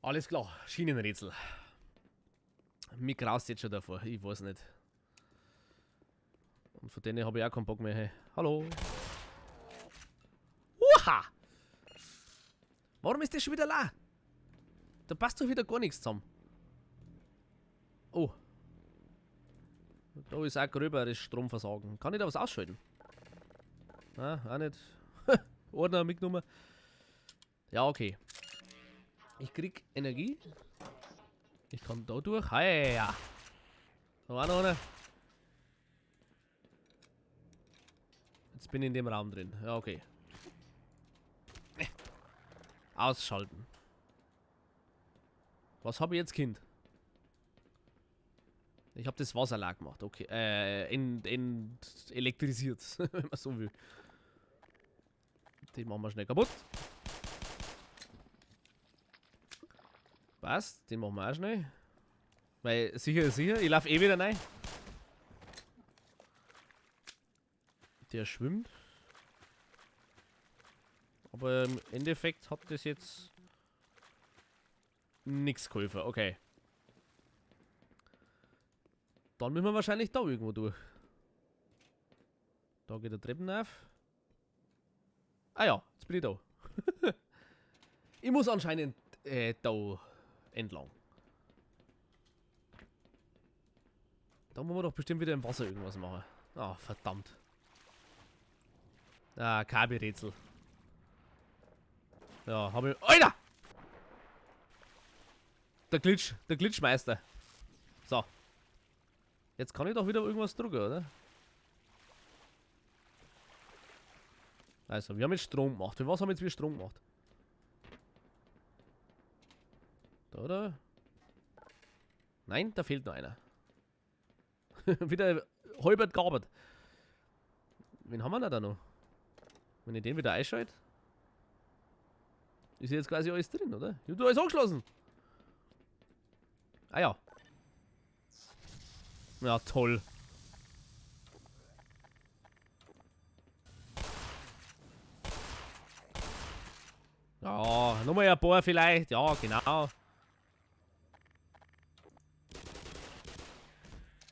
Alles klar, Schienenrätsel. Mir graust jetzt schon davor, ich weiß nicht. Und von denen habe ich auch keinen Bock mehr. Hey. Hallo. Uha! Warum ist das schon wieder la? Da passt doch wieder gar nichts zusammen. Oh. Da ist auch gröberes Stromversagen. Kann ich da was ausschalten? Na, auch nicht. Ordner mitgenommen. Ja, okay. Ich krieg Energie. Ich kann da durch. Hey, ja. Da war noch einer. Jetzt bin ich in dem Raum drin. Ja, okay. Ausschalten. Was habe ich jetzt, Kind? Ich habe das Wasser leer gemacht. Okay. Elektrisiert, wenn man so will. Den machen wir schnell kaputt. Passt, den machen wir auch schnell. Weil sicher ist sicher, ich laufe eh wieder rein. Der schwimmt. Aber im Endeffekt hat das jetzt nichts geholfen. Okay. Dann müssen wir wahrscheinlich da irgendwo durch. Da geht der Treppen auf. Ah ja, jetzt bin ich da. Ich muss anscheinend da entlang. Da muss man doch bestimmt wieder im Wasser irgendwas machen. Ah, verdammt. Ah, Kabelrätsel. Ja, hab ich... Alter! Der Glitch, der Glitchmeister. So. Jetzt kann ich doch wieder irgendwas drücken, oder? Also, wir haben jetzt Strom gemacht. Für was haben wir jetzt wieder Strom gemacht? Da, oder? Nein, da fehlt noch einer. Wieder halbert gabert. Wen haben wir denn da noch? Wenn ich den wieder einschalte? Ist jetzt quasi alles drin, oder? Ich hab doch alles angeschlossen. Ah ja. Ja, toll. Ja, nochmal ein paar vielleicht. Ja, genau.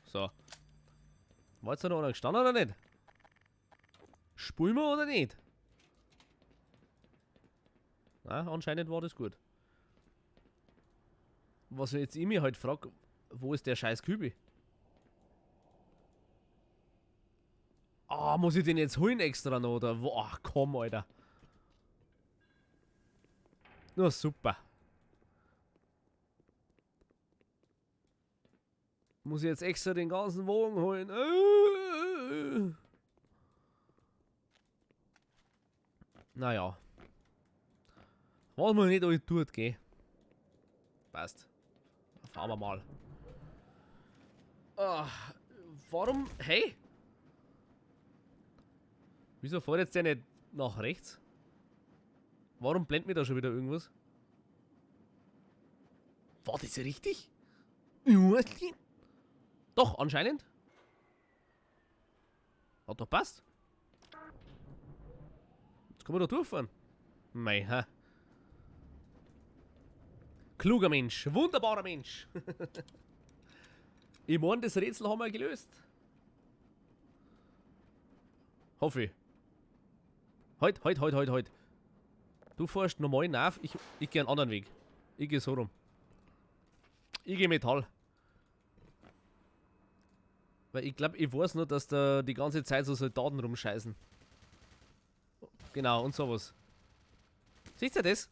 So. War jetzt da noch einer gestanden oder nicht? Spulen wir oder nicht? Na, anscheinend war das gut. Was ich jetzt ich mir halt frag, wo ist der scheiß Kübi? Ah, muss ich den jetzt holen extra noch, oder? Wo? Ach komm, Alter. Na super. Muss ich jetzt extra den ganzen Wagen holen? Naja. Was man nicht alles tut, gell? Passt. Fahren wir mal. Ah, warum? Hey! Wieso fährt jetzt der nicht nach rechts? Warum blendet mir da schon wieder irgendwas? War das richtig? Doch, anscheinend. Hat doch passt. Jetzt kann man da durchfahren. Mei, ha. Kluger Mensch, wunderbarer Mensch. Ich meine, das Rätsel haben wir gelöst. Hoffe ich. Halt, halt, halt, halt, halt. Du fährst normal nach, ich geh einen anderen Weg. Ich geh so rum. Ich geh Metall. Weil ich glaub, ich weiß nur, dass da die ganze Zeit so Soldaten rumscheißen. Genau, und sowas. Seht ihr das?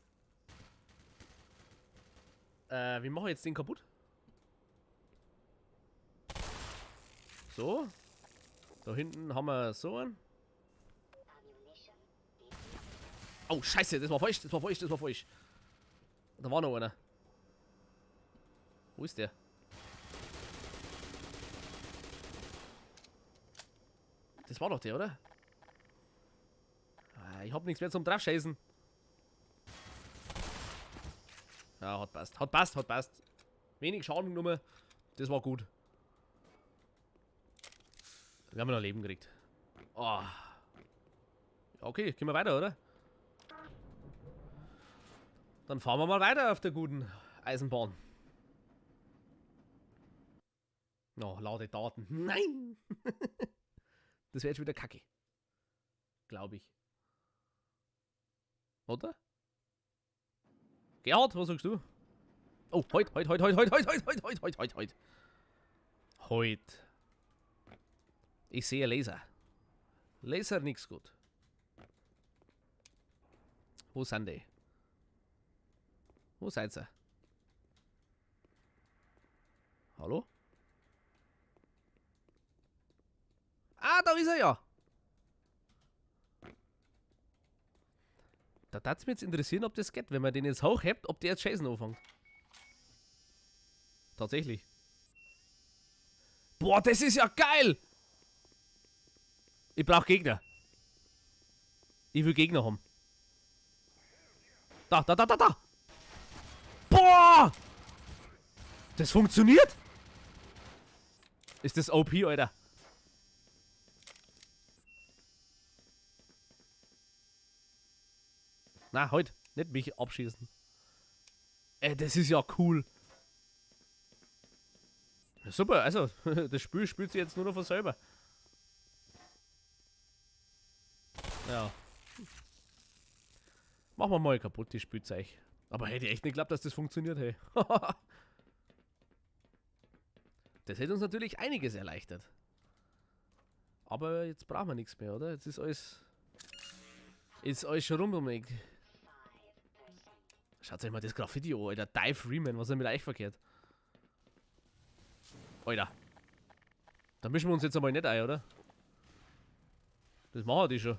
Wie mache ich jetzt den kaputt? So. Da hinten haben wir so einen. Oh, scheiße, das war falsch, das war falsch, das war falsch. Da war noch einer. Wo ist der? Das war doch der, oder? Ah, ich hab nichts mehr zum draufscheißen. Ja, hat passt. Hat passt, hat passt. Wenig Schaden genommen. Das war gut. Wir haben noch Leben gekriegt. Oh. Okay, gehen wir weiter, oder? Dann fahren wir mal weiter auf der guten Eisenbahn. Oh, lade Daten. Nein! Das wäre jetzt wieder kacke. Glaube ich. Oder? Gerhard, was sagst du? Oh, heut, heut, heut, heut, heut, heut, heut, heut, heut, heut, heut, heut. Heut. Ich sehe Laser. Laser nix gut. Wo sind die? Wo seid ihr? Hallo? Ah, da ist er ja! Da darf es mich jetzt interessieren, ob das geht. Wenn man den jetzt hochhebt, ob der jetzt Scheißen anfängt. Tatsächlich. Boah, das ist ja geil! Ich brauch Gegner. Ich will Gegner haben. Da, da, da, da, da! Boah! Das funktioniert? Ist das OP, Alter? Na, halt. Nicht mich abschießen. Ey, das ist ja cool. Ja, super, also, das Spiel spielt sich jetzt nur noch von selber. Ja. Machen wir mal kaputt, die Spielzeug. Aber hätte ich echt nicht geglaubt, dass das funktioniert, hey. Das hätte uns natürlich einiges erleichtert. Aber jetzt brauchen wir nichts mehr, oder? Jetzt ist alles... Ist alles schon rum um. Schaut euch mal das Graffiti an, Alter. Die Freeman, was ist denn mit euch verkehrt? Alter. Da mischen wir uns jetzt einmal nicht ein, oder? Das machen die schon.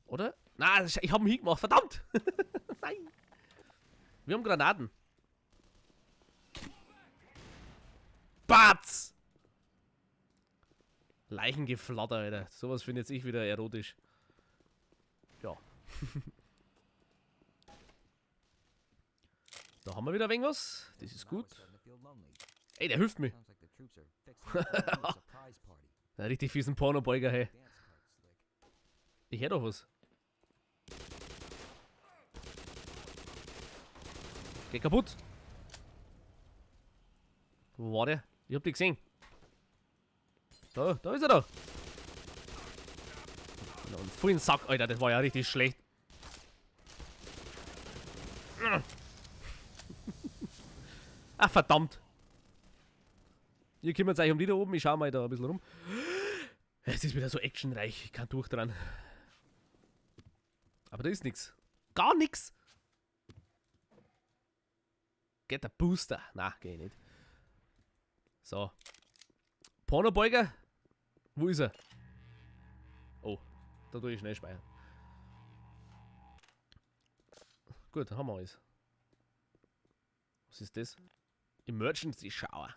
Oder? Na, ich hab ihn hingemacht, verdammt! Nein! Wir haben Granaten. Batz! Leichengeflatter, Alter. Sowas finde jetzt ich wieder erotisch. Ja. Da haben wir wieder ein wenig was. Das ist gut. Ey, der hilft mir. Na, richtig fiesen Pornobeuger, hey. Ich hätte doch was. Geht kaputt. Wo war der? Ich hab dich gesehen. Da, da ist er doch. Na, und voll in den Sack, Alter. Das war ja richtig schlecht. Ach, verdammt. Ihr kümmert euch um die da oben. Ich schau mal da ein bisschen rum. Es ist wieder so actionreich. Ich kann durch dran. Aber da ist nix. Gar nix. Get a Booster. Na, geh nicht. So. Pornobeuger? Wo ist er? Oh, da tue ich schnell speichern. Gut, dann haben wir alles. Was ist das? Emergency Shower.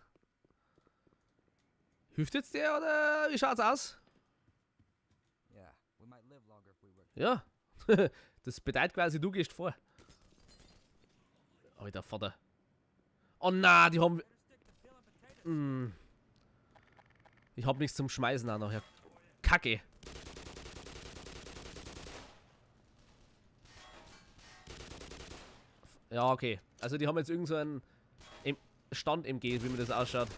Hilft jetzt der oder wie schaut's aus? Ja. Das bedeutet quasi, du gehst vor. Alter Vater. Oh na, die haben... Ich hab nichts zum Schmeißen auch noch. Ja, Kacke. Ja, okay. Also die haben jetzt irgend so einen Stand-MG, wie mir das ausschaut.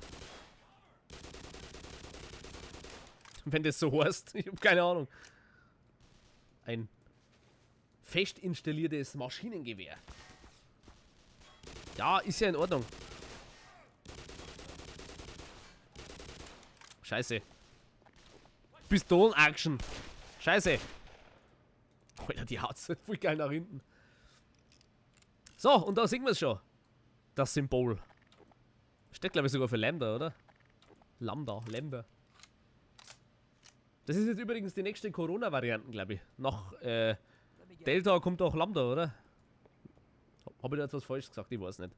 Wenn das so heißt. Ich hab keine Ahnung. Ein fest installiertes Maschinengewehr. Ja, ist ja in Ordnung. Scheiße. Pistolen-Action. Scheiße. Alter, die haut's voll geil nach hinten. So, und da sehen wir's schon. Das Symbol. Steht, glaub ich, sogar für Lambda, oder? Lambda, Lambda. Das ist jetzt übrigens die nächste Corona-Variante, glaub ich. Nach Delta kommt auch Lambda, oder? Hab ich da jetzt was falsch gesagt? Ich weiß nicht.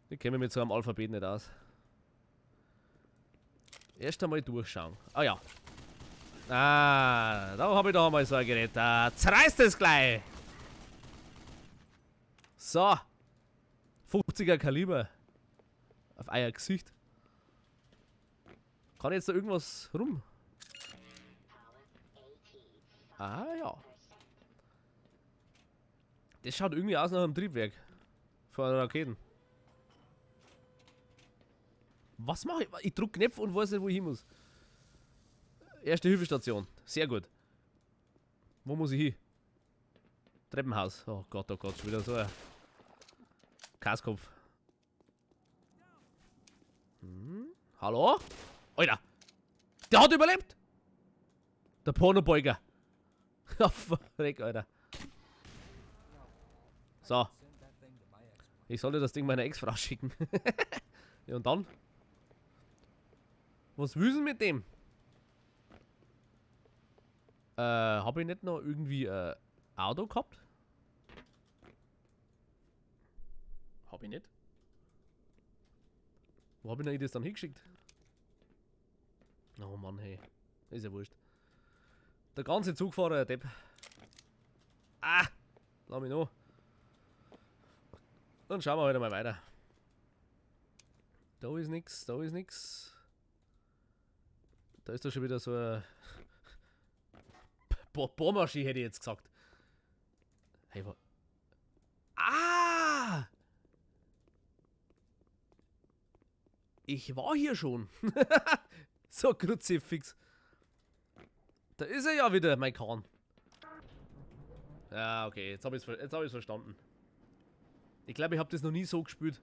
Ich kenne mich mit so einem Alphabet nicht aus. Erst einmal durchschauen. Ah ja. Ah, da hab ich doch einmal so ein Gerät. Da zerreißt es gleich. So. 50er Kaliber. Auf euer Gesicht. Kann jetzt da irgendwas rum? Ah ja. Das schaut irgendwie aus nach einem Triebwerk. Von einer Raketen. Was mache ich? Ich drück Knöpfe und weiß nicht, wo ich hin muss. Erste Hilfestation. Sehr gut. Wo muss ich hin? Treppenhaus. Oh Gott, schon wieder so ein Kaskopf. Hm? Hallo? Alter! Der hat überlebt! Der Pornobeuger. Ja, verreck, Alter. So. Ich sollte das Ding meiner Ex-Frau schicken. Ja, und dann? Was willst du mit dem? Hab ich nicht noch irgendwie Auto gehabt? Hab ich nicht. Wo hab ich denn das dann hingeschickt? Oh Mann, hey. Ist ja wurscht. Der ganze Zugfahrer, der Depp. Ah! Lass mich noch. Dann schauen wir heute mal weiter. Da ist nix, da ist nix. Da ist doch schon wieder so ein Bohrmaschine, hätte ich jetzt gesagt. Hey, ah! Ich war hier schon. So Kruzifix. Da ist er ja wieder, mein Kahn. Ja, okay, jetzt hab ich's verstanden. Ich glaube, ich hab das noch nie so gespielt.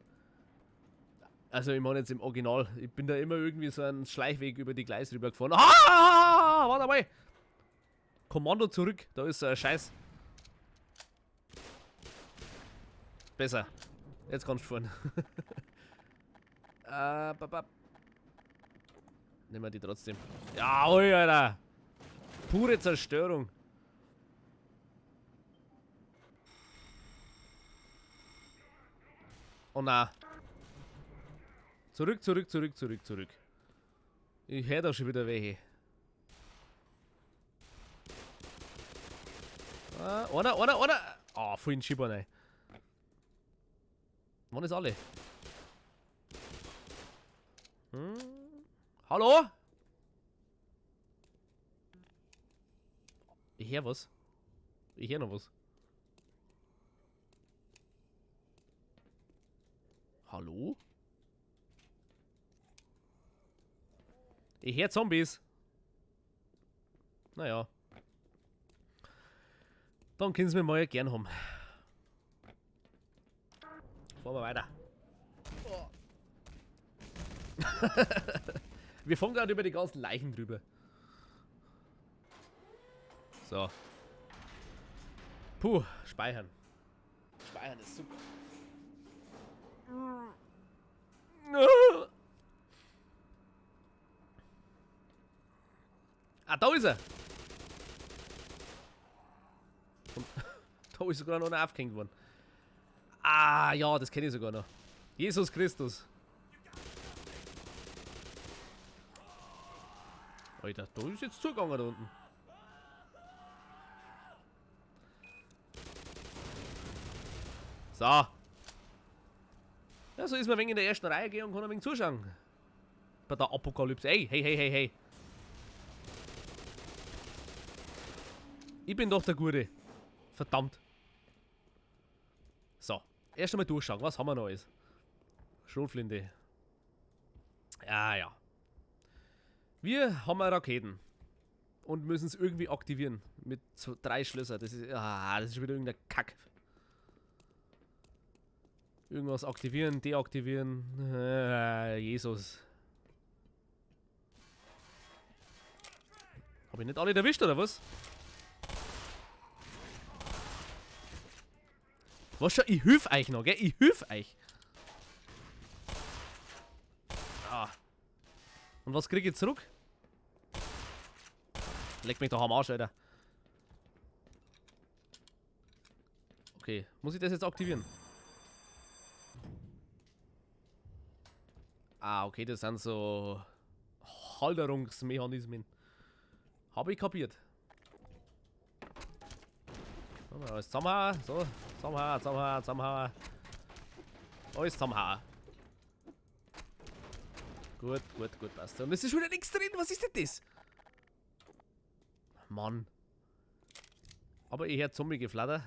Also, ich meine jetzt im Original. Ich bin da immer irgendwie so einen Schleichweg über die Gleise rübergefahren. Ah! Warte mal! Kommando zurück. Da ist so ein Scheiß. Besser. Jetzt kannst du fahren. Nehmen wir die trotzdem. Ja, ui, Alter! Pure Zerstörung. Oh na. Zurück, zurück, zurück, zurück, zurück. Ich höre da schon wieder welche. Ah, einer, einer, einer. Ah, voll in den Schieber rein. Wann ist alle? Hm? Hallo? Ich höre was. Ich höre noch was. Hallo? Ich höre Zombies. Naja. Dann können sie mir mal gern haben. Fahren wir weiter. Oh. Wir fahren gerade über die ganzen Leichen drüber. So. Puh, speichern. Speichern ist super. Ah, da ist er! Und da ist sogar noch einer aufgehängt worden. Ah, ja, das kenne ich sogar noch. Jesus Christus. Alter, da ist jetzt zugegangen da unten. So. Ja, so ist man ein wenig in der ersten Reihe gehen und kann ein wenig zuschauen. Bei der Apokalypse. Ey, hey, hey, hey, hey. Ich bin doch der Gute. Verdammt. So. Erst einmal durchschauen. Was haben wir noch alles? Schrotflinte. Ja, ja. Wir haben Raketen. Und müssen es irgendwie aktivieren. Mit 3 Schlösser. Das ist, das ist schon wieder irgendein Kack. Irgendwas aktivieren, deaktivieren. Jesus. Hab ich nicht alle erwischt, oder was? Was schon? Ich hilf euch noch, gell? Ich hilf euch. Ah. Und was krieg ich zurück? Leck mich doch am Arsch, Alter. Okay, muss ich das jetzt aktivieren? Ah, okay, das sind so Halterungsmechanismen. Hab ich kapiert. Alles zusammenhauen. So, zusammenhauen, zusammenhauen, zusammenhauen. Alles zusammenhauen. Gut, gut, gut, passt. Und es ist wieder nichts drin. Was ist denn das? Mann. Aber ich hör Zombie-Geflatter.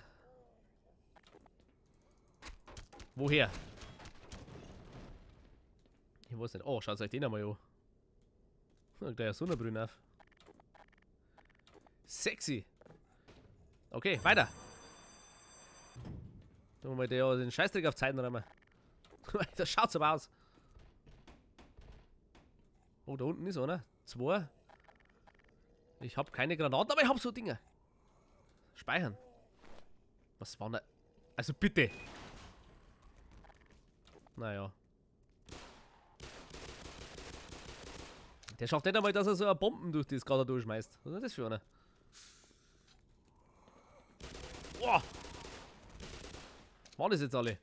Woher? Ich weiß nicht. Oh, schaut euch den einmal an. Gleich eine Sonnenbrille auf. Sexy. Okay, weiter. Tun wir mal den Scheißdreck auf Zeiten räumen. Das schaut so aus. Oh, da unten ist einer. Zwei. Ich habe keine Granaten, aber ich habe so Dinge. Speichern. Was war da? Also bitte. Naja. Der schafft nicht einmal, dass er so eine Bomben durch das gerade durchschmeißt. Was ist das für einer? Boah! Waren das jetzt alle?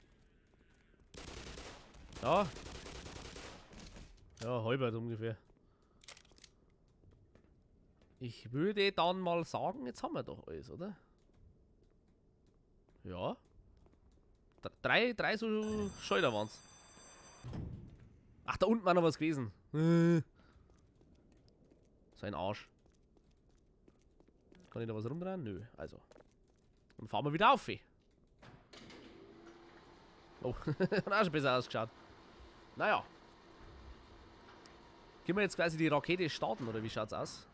Ja. Ja, halbert ungefähr. Ich würde dann mal sagen, jetzt haben wir doch alles, oder? Ja. Drei so Schalter waren's. Ach, da unten war noch was gewesen. So ein Arsch. Kann ich da was rumdrehen? Nö, also. Dann fahren wir wieder auf. Oh, hat auch schon besser ausgeschaut. Naja. Können wir jetzt quasi die Rakete starten, oder wie schaut's aus?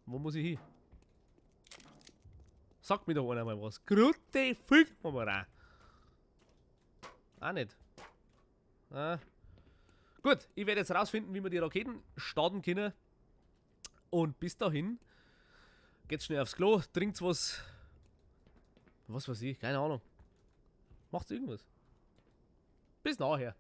Wo muss ich hin? Sagt mir doch einer mal was. Grüte Fick mal rein. Auch nicht. Ah. Gut, ich werde jetzt rausfinden, wie wir die Raketen starten können. Und bis dahin geht's schnell aufs Klo, trinkt's was. Was weiß ich, keine Ahnung. Macht's irgendwas. Bis nachher.